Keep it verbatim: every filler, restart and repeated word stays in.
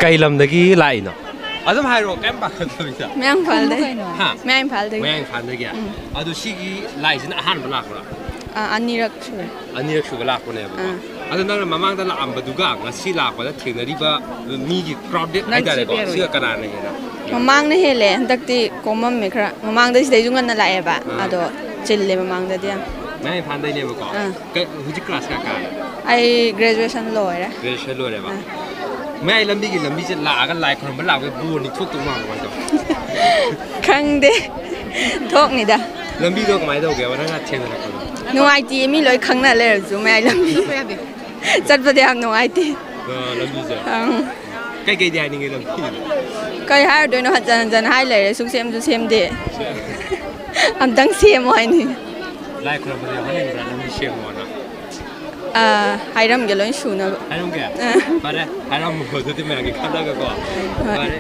ꯀꯩ ꯂꯝꯗꯒꯤ ꯂꯥꯛꯏꯅꯣ? ꯑꯗꯨꯝ ꯍꯥꯏꯔꯣ, ꯀꯩꯝ ꯄꯥꯈꯠꯇꯕꯤꯗ꯫ ꯃꯌꯥꯡ ꯏꯝꯐꯥꯜꯗꯩ꯫ ꯀꯩꯅꯣ? ꯍꯥ? ꯃꯌꯥꯡ ꯏꯝꯐꯥꯜꯗꯒꯤ꯫ ꯃꯌꯥꯡ ꯏꯝꯐꯥꯜꯗꯒꯤ? ꯎꯝ꯫ ꯑꯗꯣ ꯁꯤꯒꯤ ꯂꯥꯏꯁꯤꯅ ꯑꯍꯥꯟꯕ ꯂꯥꯛꯄ꯭ꯔꯥ? ꯑꯥ, ꯑꯅꯤꯔꯛ ꯁꯨꯔꯦ꯫ ꯑꯅꯤꯔꯛ ꯁꯨꯕ ꯂꯥꯛꯄꯅꯦꯕꯀꯣ꯫ ꯑꯥ꯫ ꯑꯗꯣ ꯅꯪꯅ ꯃꯃꯥꯡꯗ ꯂꯥꯛꯑꯝꯕꯗꯨꯒ ꯉꯁꯤ ꯂꯥꯛꯄꯗ ꯊꯦꯡꯅꯔꯤꯕ ꯃꯤꯒꯤ ꯀ꯭ꯔꯥꯎꯗꯦꯠ ꯍꯥꯏꯇꯥꯔꯦꯀꯣ, ꯁꯤꯒ ꯀꯅꯥꯅ ꯍꯦꯟꯅ? ꯃꯃꯥꯡꯅ ꯍꯦꯜꯂꯦ, ꯍꯟꯗꯛꯇꯤ ꯀꯣꯝꯃꯝꯃꯦ ꯈꯔ꯫ ꯃꯃꯥꯡꯗ ꯁꯤꯗꯩꯁꯨ ꯉꯟꯅ ꯂꯥꯛꯑꯦꯕ, ꯑꯥ꯫ ꯑꯗꯣ ꯆꯤꯜꯂꯦ ꯃꯃꯥꯡꯗꯗꯤ ꯌꯥꯝ꯫ ꯃꯌꯥꯡ ꯏꯝꯐꯥꯜꯗꯩꯅꯦꯕꯀꯣ? ꯑꯥ꯫ ꯀꯩ, ꯍꯧꯖꯤꯛ ꯀ꯭ꯂꯥꯁ ꯀꯌꯥ ꯀꯥꯔꯦ? ꯑꯩ ꯒ꯭ꯔꯦꯖꯨꯑꯦꯁꯟ ꯂꯣꯏꯔꯦ꯫ ꯒ꯭ꯔꯦꯖꯨꯑꯦꯁꯟ ꯂꯣꯏꯔꯦꯕ? ꯑꯥ꯫ ꯃꯌꯥꯏ ꯂꯝꯕꯤꯒꯤ ꯂꯝꯕꯤꯁꯦ ꯂꯥꯛꯑꯒ ꯂꯥꯏ ꯈꯨꯔꯨꯝꯕ ꯂꯥꯛꯄꯗ ꯕꯣꯔ ꯅꯤꯛꯊꯣꯛꯇꯧ ꯃꯥꯟꯕ ꯀꯃꯥꯏꯅ ꯇꯧ? ꯈꯪꯗꯦ꯫ ꯊꯣꯛꯅꯤꯗ꯫ ꯂꯝꯕꯤꯗꯣ ꯀꯃꯥꯏꯅ ꯇꯧꯒꯦꯕ ꯅꯪꯅ ꯊꯦꯡꯅꯔꯛꯄꯗꯣ? ꯅꯨꯡꯉꯥꯏꯇꯦ, ꯃꯤ ꯂꯣꯏ ꯈꯪꯅ ꯂꯩꯔꯁꯨ ꯃꯌꯥꯏ ꯂꯝꯕꯤ꯫ ꯆꯠꯄ ꯌꯥꯗꯦ꯫ ꯆꯠꯄꯗ ꯌꯥꯝ ꯅꯨꯡꯉꯥꯏꯇꯦ꯫ ꯑꯥ, ꯂꯝꯕꯤꯁꯦ? ꯑꯪ꯫ ꯀꯩꯀꯩꯗꯤ ꯍꯥꯏꯅꯤꯡꯉꯤ ꯂꯝꯕꯤꯗ? ꯀꯩ ꯍꯥꯏꯔꯨꯗꯣꯏꯅꯣ, ꯍꯟꯖꯟ ꯍꯟꯖꯟ ꯍꯥꯏ ꯂꯩꯔꯦ, ꯁꯨꯡꯁꯦꯝꯁꯨ ꯁꯦꯝꯗꯦ꯫ ꯑꯝꯇꯪ ꯁꯦꯝꯃꯣ ꯍꯥꯏꯅꯤꯡꯉꯤ꯫ ꯂꯥꯏ ꯈꯨꯔꯨꯝꯕꯗ ꯌꯥꯎꯍꯟꯅꯤꯡꯕ꯭ꯔꯥ ꯂꯝꯕꯤ ꯁꯦꯝꯃꯣꯅ? ꯑꯥ, ꯍꯥꯏꯔꯝꯒꯦ ꯂꯣꯏ ꯁꯨꯅꯕ꯫ ꯍꯥꯏꯔꯝꯒꯦ? ꯑꯥ꯫ ꯐꯔꯦ, ꯍꯥꯏꯔꯝꯃꯣ ꯑꯗꯨꯗꯤ ꯃꯌꯥꯝꯒꯤ ꯈꯜꯂꯒꯀꯣ꯫ ꯍꯣꯏ꯫ ꯐꯔꯦ,